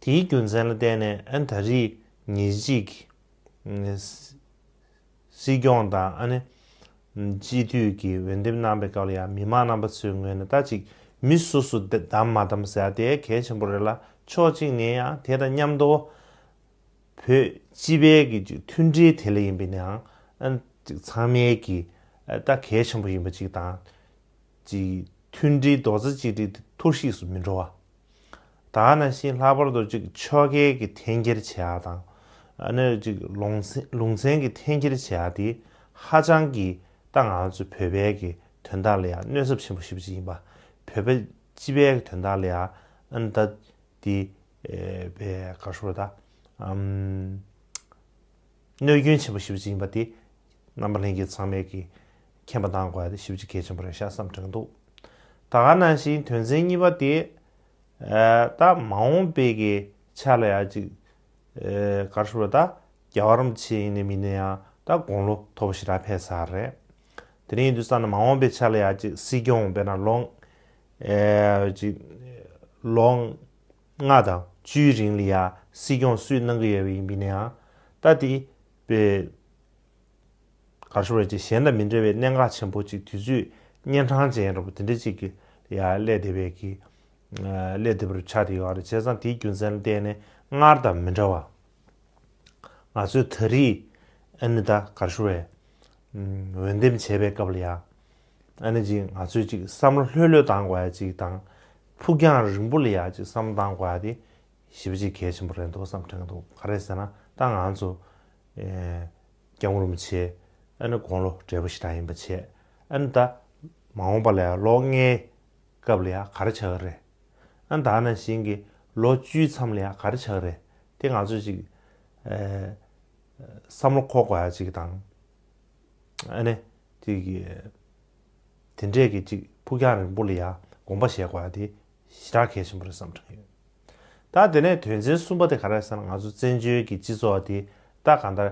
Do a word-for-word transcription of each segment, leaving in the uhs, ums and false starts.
དེའི་རྒྱུ་མཚན་ལ་བརྟེན་ནས་ཨ་ནི་ད་རེས་ཉེར་གཅིག་གི་སྲིད་སྐྱོང་དང་ཨ་ནི་སྤྱི་འཐུས་ཀྱི་འོས་འདེམས་གནང་པའི་སྐབས་ལ་ཡང་མི་མང་རྣམ་པ་ཚོའི་ངོས་ནས་ད་ཅིག་མི་སོ་སོ་བདམས་མ་བདམས་ཟེར་ཡ་དེ་གལ་ཆེན་པོ་རེད་ལ། ཕྱོགས་གཅིག་ནས་ཡང་དེ་དང་མཉམ་དུ་བོད་སྤྱི་པའི་གི་ཅིག་མཐུན་སྒྲིལ་དེ་ལ་ཡིན་པའི་ནའང་ཨ་ནི་ཅིག་ཚང་མའི་གི་ཨ་ད་གལ་ཆེན་པོ་ཡིན་པ་ཅིག་དང་། ཅིག་མཐུན་སྒྲིལ་རྡོག་རྩ་གཅིག་སྒྲིལ་དེ་འཐོར་ཞིག་སུ་མི་འགྲོ་བ། ད་ག་ནང་བཞིན་ལྷག་པར་དུ་ཅིག་ཕྱོགས་འགལ་གྱི་འཐེན་འཁྱེར་བྱེད་ཡག་དང་། ཨ་ནི་ཅིག་ལུང་ཚན་ལུང་ཚན་གྱི་འཐེན་འཁྱེར་བྱེད་ཡག་དེ་ཧ་ཅང་གི་ད་ང་ཚོ་བོད་པའི་གི་དོན་དག་ལ་ཡང་གནོད་ཚབས་ཆེན་པོ་ཞེ་པོ་ཅིག་ཡིན་པ། བོད་པ་སྤྱི་པའི་གི་དོན་དག་ལ་ཡང་ཨ་ནི་ད་དེ་ཨེ་བའི་ག་ཞུ་བ་ད་ཨམ་གནོད་སྐྱོན་ཆེན་པོ་ཞེ་པོ་ཅིག་ཡིན་པ་དེ་རྣམ་པ་ལྷན་རྒྱས་ཚང་མས་ཀྱི་མཁྱེན་པ་གནང་དགོས་ཡ་དེ་ཞེ་པོ་ཅིག་གལ་ཆེན་པོ་རེད་ཤག་བསམ་དྲན་འདུག་ད་ག་ནང་བཞིན་དོན་ཚན་གཉིས་པ་དེ་ཨ་ད་མ་འོངས་པའི་གི་ཆ་ལ་ཡ་ཅིག་ཨ་ག་རེ་ཞུ་བ་ད་རྒྱལ་བ་རིན་པོ་ཆེ་ཡིན་ནའི་མིན་ནའི་ཡང་ད་དགུང་ལོ་མཐོ་པོ་ཞེ་དྲག་ཕེབས་ཚར་རེད། དེ་རིང་ཡིན་དུས་ཙམ་ན་མ་འོངས་པའི་ཆ་ལ་ཡ་ཅིག་སྲིད་སྐྱོང་དཔེར་ན་ལོ་ཨེ་ཅིག་ལོ་ལྔ་དང་བཅུའི་རིང་ལ་ཡ་སྲིད་སྐྱོང་སུས་གནང་གི་ཡོད་པ་ཡིན་པ་ཡིན་ན་ཡང་ད་དེ་དཔེ་ག་རེ་ཞུ་བ་ཅིག་གཞན་དང་མི་འདྲ་བའི་གནད་འགག་ཆེན་པོ་ཅིག་དུས་ཚོད་གཉན་འཕྲང་ཅན་འདྲ་པོ་དེ་འདྲ་ཅིག་གི་ཡ་སླེབས་བསྡད་པའི་གི་ཨ་སླེབས་བསྡད་པ་རུ་ཆགས་བསྡད་ཡོད་རེད། བྱས་ཙང་དེའི་རྒྱུ་མཚན་ལ་བརྟེན་ནས་སྔར་དང་མི་འདྲ་བ། ང་ཚོས་ད་རེས་ཨ་ནི་ད་ག་རེ་ཞུ་བས་འོས་འདེམས་བྱས་པའི་སྐབས་ལ་ཡ་ཨ་ནི་ཅིག་ང་ཚོས་ཅིག་བསམ་བློ་ལྷོད་ལྷོད་བཏང་དགོས་ཡ་ཅིག་དང་། ཕུགས་རྒྱང་རིང་པོ་ལ་ཡ་ཅིག་བསམ་བློ་བཏང་དགོས་ཡ་དེ་ཞེ་པོ་ཅིག་གལ་ཆེན་པོ་རེད་འདུག་བསམ་དྲན་གྱི་འདུག་ག་རེ་ཟེར་ན་ད་ང་ཚོ་ཨེ་སྐྱབས་མགོན་རིན་པོ་ཆེ་ཨ་ནི་དགུང་ལོ་བགྲེས་པོ་ཞེ་དྲག་ཡིན་པ་བྱས། ཨ་ནི་ད་མ་འོངས་པ་ལ་ཡ་ལོ་ལྔའི་སྐབས་ལ་ཡ་ག་རེ་ཆགས་ཀྱི་རེད། ཨ་ནི་ད་ནང་བཞིན་གྱི་ལོ་བཅུའི་མཚམས་ལ་ཡ་ག་རེ་ཆགས་ཀྱི་རེད། དེ་ང་ཚོས་ཅིག་ཨེ་བསམ་བློ་འཁོར་དགོས་ཡ་ཅིག་དང་། ཨ་ནི་ཅིག་དེ་འདྲས་ཀྱི་ཅིག་ཕུགས་རྒྱང་རིང་པོ་ལ་ཡ་དགོངས་པ་བཞེས་དགོས་ཡ་དེ་ཞེ་དྲག་གལ་ཆེན་པོ་རེད་བསམ་དྲན་ཡོད། ད་དེ་ནས་དོན་ཚན་གསུམ་པ་དེ་ག་རེ་ཟེར་ན་ང་ཚོ་བཙན་བྱོལ་གྱི་སྤྱི་ཚོགས་དེ་ད་གང་ལྟར་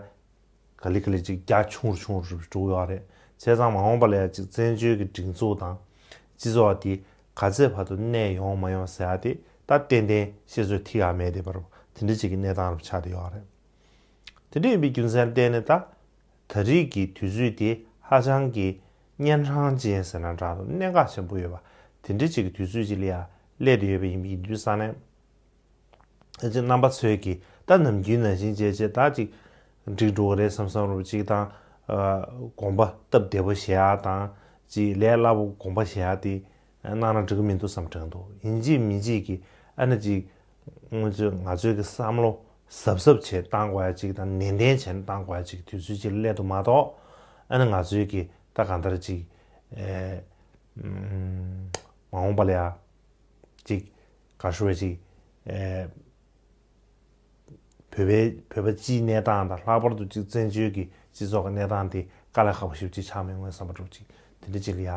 ག་ལེ་ག་ལེ་ཅིག་རྒྱ་ཆུང་རུ་ཆུང་རུ་འགྲོ་གི་ཡོད་རེད། བྱས་ཙང་མ་འོངས་པ་ལ་ཡ་ཅིག་བཙན་བྱོལ་གྱི་སྒྲིག་འཛུགས་དང་སྤྱི་ཚོགས་དེ་ག་ཚད་བར་དུ་གནས་ཡོང་མ་ཡོང་ཟེར་ཡ་དེ་ད་ཏན་ཏན་བཤད་ཚོད་ཐིག་ཡ་མེད་དེ་བར་དེ་འདྲ་ཅིག་གི་གནས་སྟངས་རུ་ཆགས་བསྡད་ཡོད་རེད། དེ་འདྲ་ཡིན་པའི་རྒྱུ་མཚན་ལ་བརྟེན་ནས་ད་ད་རེས་ཀྱི་དུས་ཚོད་དེ་ཧ་ཅང་གི་གཉན་འཕྲང་ཅན་ཟེར་ན་འདྲ་འདུག་གནད་འགག་ཆེན་པོ་ཡོད་པ་དེ་འདྲ་ཅིག་གི་དུས་ཚོད་ཅིག་ལ་ཡ་སླེབས་བསྡད་ཡོད་པ་ཡིན་པའི་ཡིན་དུས་ཙང་ནས། ཨ་ཅེ་རྣམ་པ་ཚོས་ཀྱིས་ད་ནམ་རྒྱུན་ནང་བཞིན་བྱས་བྱས་ད་ཅིག་འགྲིག་འགྲོ་གི་རེད་བསམ་བསམ་རུ་ཅིག་དང་། ཨ་དགོངས་པ་སྟབས་བདེ་པོ་བཞེས་ཡ་དང་། ཅིག་ལས་སླ་པོ་དགོངས་པ་བཞེས་ཡ་དེ་གནང་ན་འགྲིག་གི་མི་འདུག་བསམ་དྲན་འདུག་ཡིན་གཅིག་མིན་གཅིག་གིས་ཨ་ནི་ཅིག་ང་ཚོས་ང་ཚོའི་གི་བསམ་བློ་གཟབ་གཟབ་བྱས་བཏང་དགོས་ཡ་ཅིག་དང་ནན་ཏན་བྱས་ནས་བཏང་དགོས་ཡ་ཅིག་དུས་ཚོད་ཅིག་སླེབས་འདུག་མ་གཏོགས། ཨ་ནི་ང་ཚོའི་གི་ད་གང་ལྟར་ཅིག་ཨེ་ཨུམ་མ་འོངས་པ་ལ་ཡ། ཅིག་ག་ཞུ་བ་ཅིག་ཨེ་བོད་པའི་བོད་པ་སྤྱིའི་གནས་སྟངས་དང་ལྷག་པར་དུ་ཅིག་བཙན་བྱོལ་གྱི་སྤྱི་ཚོགས་ཀྱི་གནས་སྟངས་དེ་དཀའ་ལས་ཁག་པོ་ཞེ་པོ་ཅིག་ཆགས་མེད་མངོན་བསམ་པ་འདྲ་པོ་ཅིག་དེ་འདྲ་ཅིག་ལ་ཡ་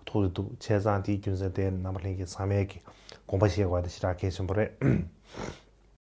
ཐུག་རེ་འདུག་བྱས་ཙང་དེའི་རྒྱུ་མཚན་དེ་རྣམ་པ་ལྷན་རྒྱས་ཚང་མས་ཀྱི་དགོངས་པ་བཞེས་དགོས་དེ་ཞེ་དྲག་གལ་ཆེན་པོ་རེད།